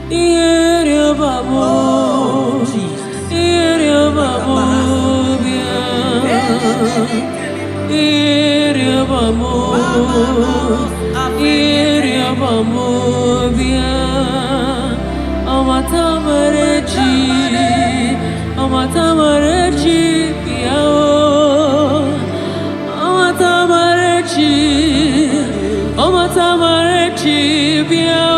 Ihe rịọba m, Oh, Jesus. ihe rịọba m bịa. Ihe rịọba m, ihe rịọba m bịa. Ọmata mara echi, ọmata mara echi bịa o. Ọmata mara echi, ọmata mara echi bịa.